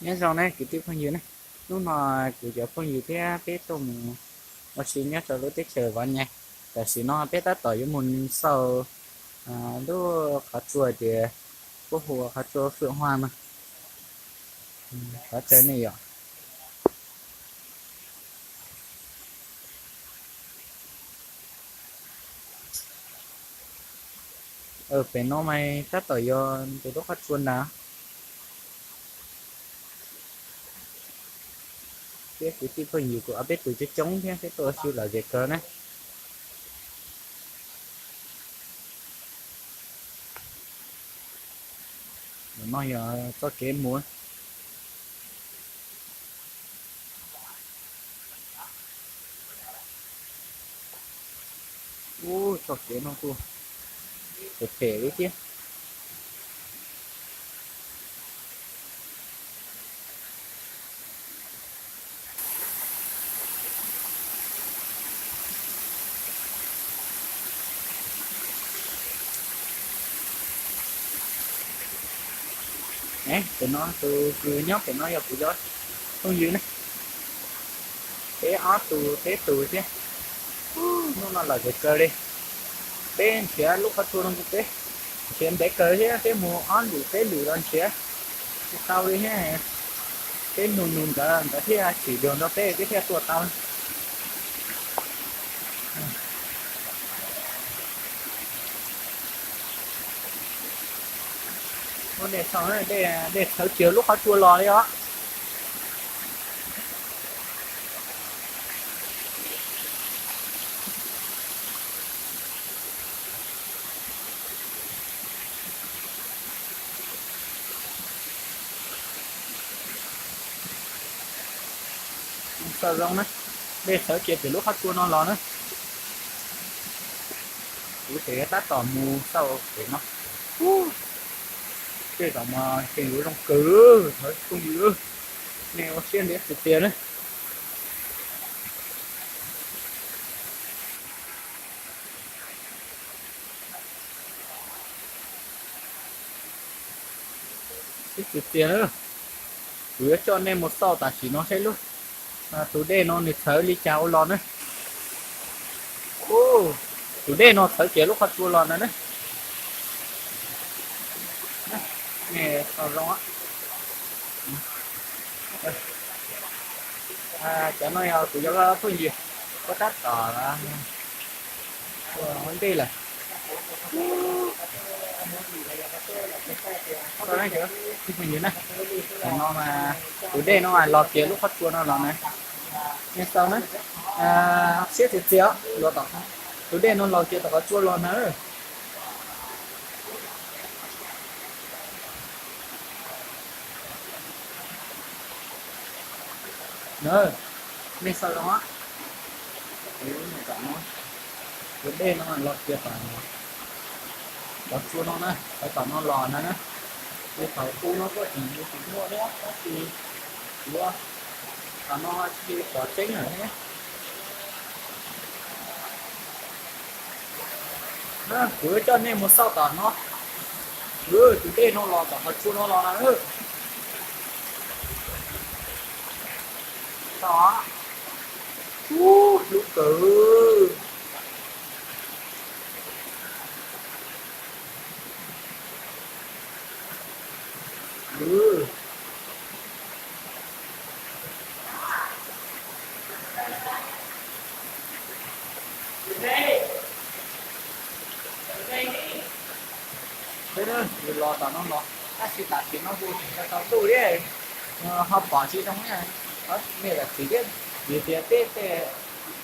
Nyob zoo ne kwv tij phooj ywg ne, hnub no kuv cov phooj ywg thiab peb tuaj mus ua si nyob rau lub teb chaws Vov Nyais. Tam sim no peb tab tom yuav mus xauj lub qhov tsua tias, puab hu ua qhov tsua Fwm Hua mas, qhov chaw nej yom. Pem no mas tab tom yog tus lub qhov tsua ntag. Thiab kwv tij phooj ywg kuj ob peb tus coob coob thiab, peb tuaj ua si lom zem kawg na. Ntawm no yog txoj kev mus. Ub, txoj kev no kuj phem phem li thiab. Pem no tus kws nyob pem no yog kuv cov phooj ywg ne, peb ob tug peb tug thiab. Hnub no lom zem kawg li. Peb nrhiav lub qhov tsua no kuj peb nrhiav ntev kawg thiab, peb mus ob lwm peb lwm los nrhiav tsis tau li thiab. Peb nug nug nkawd, nkawd thiaj tsim dua nrog peb, peb thiaj tuaj tau. Ua nej xaus, dej txhawv kiag lub qhov tsua los li os. Xaus zoo na, dej txhawv kiag pem lub qhov tsua no los na. Kuv tseem tab tom mus xauj pem no. Tej zaum mas tseem yuav zoo kawg, phooj ywg, nej ua siab ntev tiag tiag na. Siab tiag tiag na. Kuv yuav coj nej mus xauj tam sim no saib lub, tus dej no nws txhawv li cas ua los na. Tus dej no txhawv kiag lub qhov tsua los ntag na. Nej xaus zoo. Cov no yog kuv cov phooj ywg, kuv tab tom ua ntej lawm. Phooj ywg na, tam no mas tus dej no los kiag lub qhov tsua no los na. Nej xaus na, siab tiag tiag, tus dej no los kiag tom qhov tsua los na. Nej xaus zoo, tus dej no los kiag tom qhov tsua no na, txhawv tom no los na. Ces thaum u no kuj tseem yuav tsis muaj thiab, tab sis yuav, tom no tsis pom tseeb lawm thiab. Kuv coj nej mus xauj tom no. Tus dej no los tom qhov tsua no los na. Tom, ub, hlub kawg. Peb los tom no los, tab sis tam sim no kuv tseem tsaus ntuj thiab, ho pom tsis zoo li. Nej zam txim thiab, vim tias peb tej,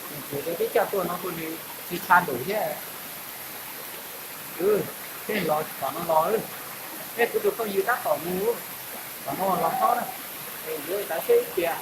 vim tias peb coj tuaj no kuj nws tsis tshav ntuj thiab. Peb los tom no los, peb kuv tus phooj ywg tab tom mus tom no los txhob na, yuav tav seb tias